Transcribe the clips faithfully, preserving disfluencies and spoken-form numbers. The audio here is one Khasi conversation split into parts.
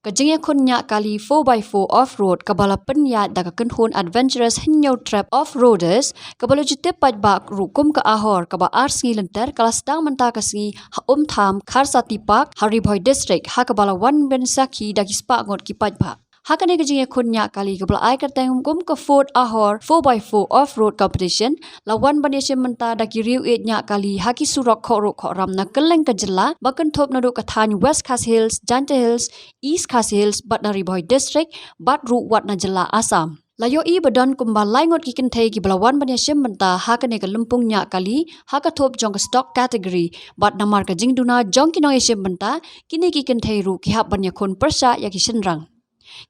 Ka jingïakhun ñiah kali four by four off-road kaba la pynïaid da ka kynhun Adventurous Hynñiewtrep Off-roaders, kaba la ju tip paidbah ruh kum ka Ahor, kaba ar sngi lynter ka la sdang mynta ka sngi ha Umtham Kharsati Park ha Ri Bhoi District, ha kaba la wan ban sakhi da ki spah ngut ki paidbah. Ha kane ka jingïakhun ñiah kali kaba la ai kyrteng kum ka Fourth Ahor four by four Off-road Competition, la wan ban ïashim bynta da ki riew ïeit ñiah kali ha ki surok khohruh khohram na kylleng ka jylla, ba kynthup naduh ka thaiñ West Khasi Hills, Jaintia Hills, East Khasi Hills bad na Ri Bhoi District, bad ruh wat na jylla Assam. La ïohi ba don kumba lai ngut ki kynthei kiba la wan ban ïashim bynta ha kane ka lympung ñiah kali ha ka thup jong ka stock category, bad namar ka jingduna jong ki nongïashim bynta, kine ki kynthei ruh ki hap ban ïakhun pyrshah ïa ki shynrang.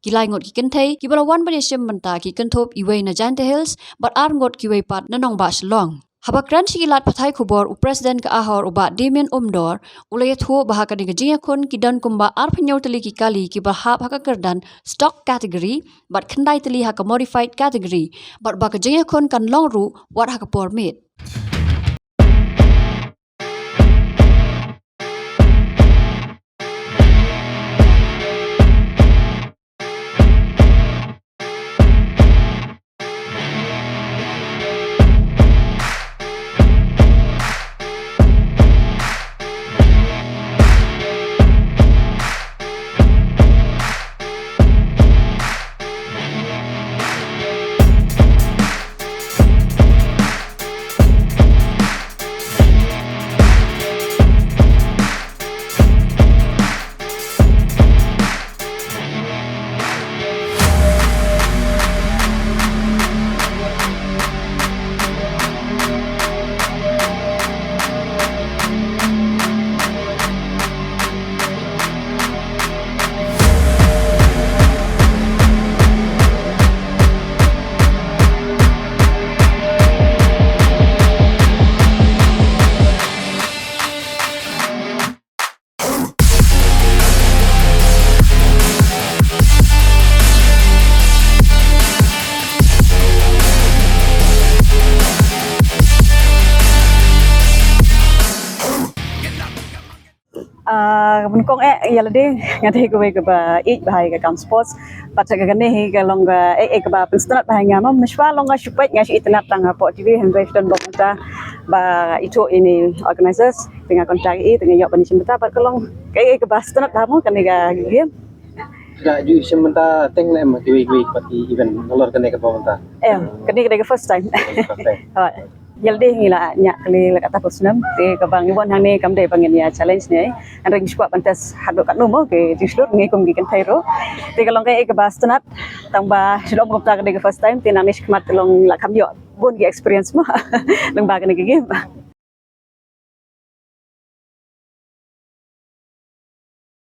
Ki lai ngut ki kynthei kiba la wan ban ïashim bynta ki kynthup iwei na Jaintia Hills bad ar ngut kiwei pat na nongbah Shillong. Haba kren sha ki lad pathai khubor u President ka Ahor u Bah Damian Umdor, u la ïathuh ba ha kane ka jingïakhun ki don kumba arphew hynñiew tylli ki kali kiba hap ha ka kyrdan stock category bad khyndai tylli ha ka modified category, bad ba ka jingïakhun kan long ruh wat ha ka por miet. Ah, nyngkong eh ïa lade nga dei kawei kaba ïeit bha ïa ka kam sports. Bad ka kane hi ka long ka eh eh kaba pynsngewtynnat bha ïa nga, mo, mynshuwa long nga shu peit, nga shu itynnat tang hapoh T V, hynrei don bok mynta ba ithuh ïa ini organizers, te nga contact ïa i, te nga ïoh ban ïashim bynta, bad ka long ka eh eh kaba sngewtynnat bha, mo, kane ka game. Da ju ïashim bynta teng ne em kiwei kiwei pat ki event nalor kane kaba mynta? Eh, kane ka dei ka first time. First time. Hooid. Ïa lade ngi la ñiah kali la katto katne snem, te kaba ngi wan hangne kam dei ba ngin ïa challenge ne. Hynrei ngi shu kwah ban test haduh katno mo ki jingshlur ngi kum ki kynthei ruh. Te ka long ka eh eh kaba sngewtynnat, tang ba shu long kumta ka dei ka first time, te nangne shakhmat ka long la kham ïoh bun ki experience mo lyngba kane ka game.